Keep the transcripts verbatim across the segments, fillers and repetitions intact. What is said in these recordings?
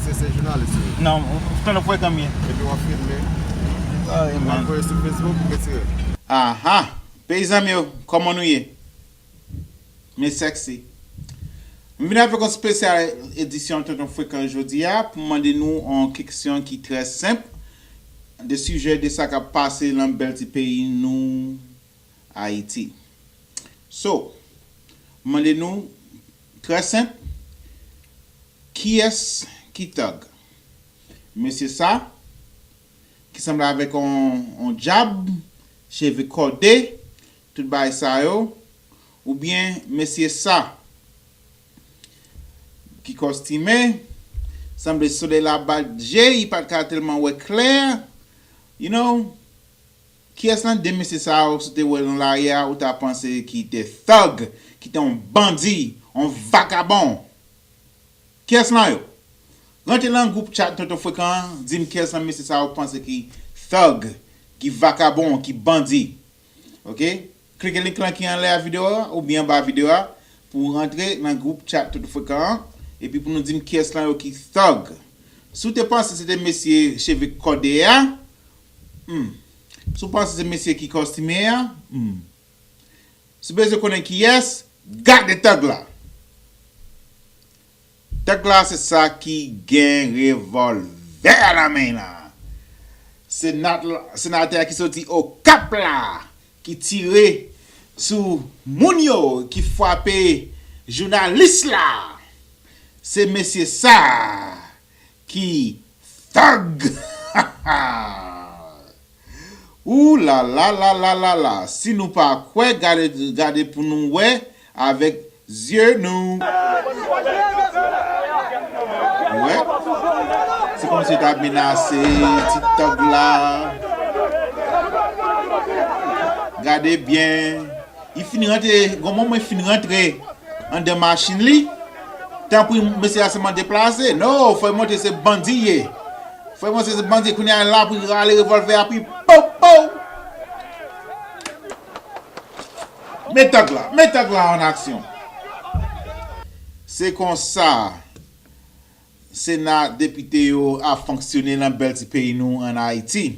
Se, se jounalis ou ye? Non, tonton frekan m ye. Epi w ap filme? Sa, w ap voye sou Facebook, ou retire? Aha! Peyizan m yo, kòman nou ye? Men sexy. M vin avèk yon spesyal edisyon Tonton Frekan jodi a pou mande nou yon keksyon ki trè senp de sijè de sa k ap pase nan bèl ti peyi nou, Ayiti. So, m mande nou trè senp, kiyès ki thug? Mesye sa, ki sanble avèk yon, yon dyab, cheve kòde, tout bagay sa yo, oubyen mesye sa ki kòstime, sanble solèy la bat je, li pa t ka tèlman wè klè, you know, kiyès nan de mesye sa yo, si w te wè l nan lari a, ou ta panse ki te thug, ki te yon bandi, yon vakabon? Kiyès nan yo? Rantre nan gwoup chat Tonton Frekan an, di m kiyès nan mesye sa yo panse ki thug, ki vakabon, ki bandi. Oke? Klike link lan ki anlè a videyo a, oubyen anba videyo a, pou w rantre nan gwoup chat Tonton Frekan an, epi pou nou di m kiyès nan yo ki thug. Si w te panse se te mesye cheve kòde a, hmm. Si w panse se mesye ki kòstime a, hmm. Si w bezwen konnen kiyès, gade thug la. Thug la se sa ki gen revòlvè nan men l la. Senat-, senatè a ki soti Okap la, ki tire sou moun yo, ki frape jounalis la. Se mesye sa ki thug. Ou la la la la la la. Si nou pa kwè, gade, gade pou nou wè avèk zye nou. Wè. Se kòmsi yo t ap menase ti thug la. Gade byen. Li fin rantre, gon moman li fin rantre anndan machin li. Tanpri, mesye a sèlman deplase. No, fò l montre se bandi ye. Fò l montre se bandi, kounye a la pou l rale revòlvè a, pou l pow, pow. Met thug la, met thug la an aksyon. Se konsa Sena, depite yo ap fonksyone nan bèl ti peyi nou ann Ayiti.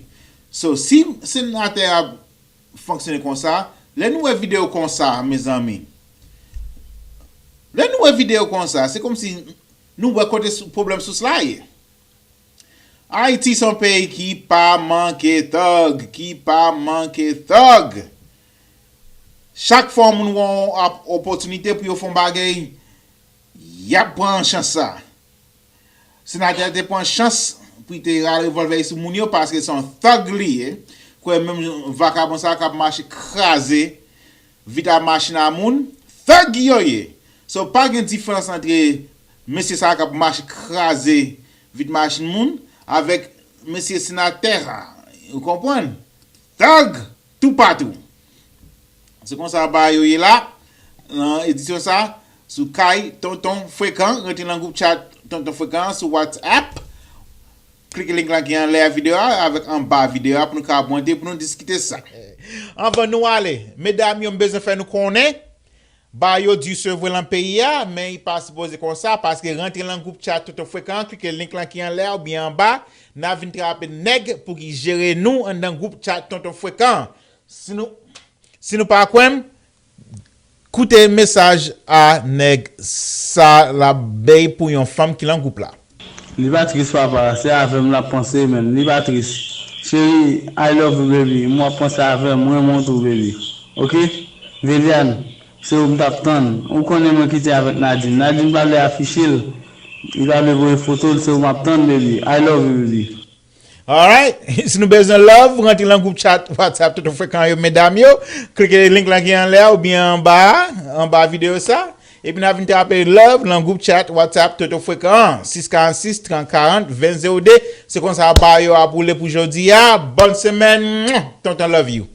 So, si senatè ap fonksyone konsa, lè nou wè videyo konsa, mezanmi, lè nou wè videyo konsa, se kòmsi nou wè kote sou-, pwoblèm sous la ye. Ayiti se yon peyi ki pa manke thug, ki pa manke thug. Chak fwa yon moun wè yon ap-, opòtinite pou yo fè yon bagay, y ap pran chans sa. Senatè a te pran chans pou l te rale revòlvè sou moun yo, paske se yon thug li ye. Kwè menm vakabon sa k ap mache kraze vit a machin a moun, thug yo ye. So, pa gen diferans antre mesye sa k ap mache kraze vit machin moun avèk mesye senatè a. Ou konprann? Thug toupatou. Se konsa bagay yo ye la, nan edisyon sa, sou kay Tonton Frekan, rantre nan gwoup chat Tonton Frekan sou WhatsApp. Klike link lan ki anlè videyo a avèk anba videyo a pou nou ka abòne, pou nou diskite sa. Anvan nou ale, medam yo, m bezwen fè nou konnen, bagay yo di sevre lan peyi a, men li pa sipoze konsa, paske rantre lan gwoup chat Tonton Frekan, klike link lan ki anlè a oubyen anba, n a vin trape nèg pou ki jere nou anndan gwoup chat Tonton Frekan. Si nou, si nou pa kwè m, koute mesaj a nèg sa l ap bay pou yon fanm ki lan gwoup la. Li pa tris papa, se avè m l ap panse menm, li pa tris. Cheri, I love you baby, m w ap panse avè m, m renmen w tou baby. Oke? Veliane, se ou m t ap tann. Ou konnen mwen kite avèk Nadine. Nadine pa vle afiche l. Li pa vle voye foto l, se ou m ap tann baby. I love you baby. Alright, si nou bezwen love, rantre lan gwoup chat WhatsApp Tonton Frekan yo, medam yo. Klike link lan ki anlè a oubyen anba a, anba videyo sa. Epi n a vin trape love lan gwoup chat WhatsApp Tonton Frekan an, sis karant sis, trant karant, ven zewo de. Se konsa bagay yo ap woule pou jodi a. Bòn semèn. Tonton love you.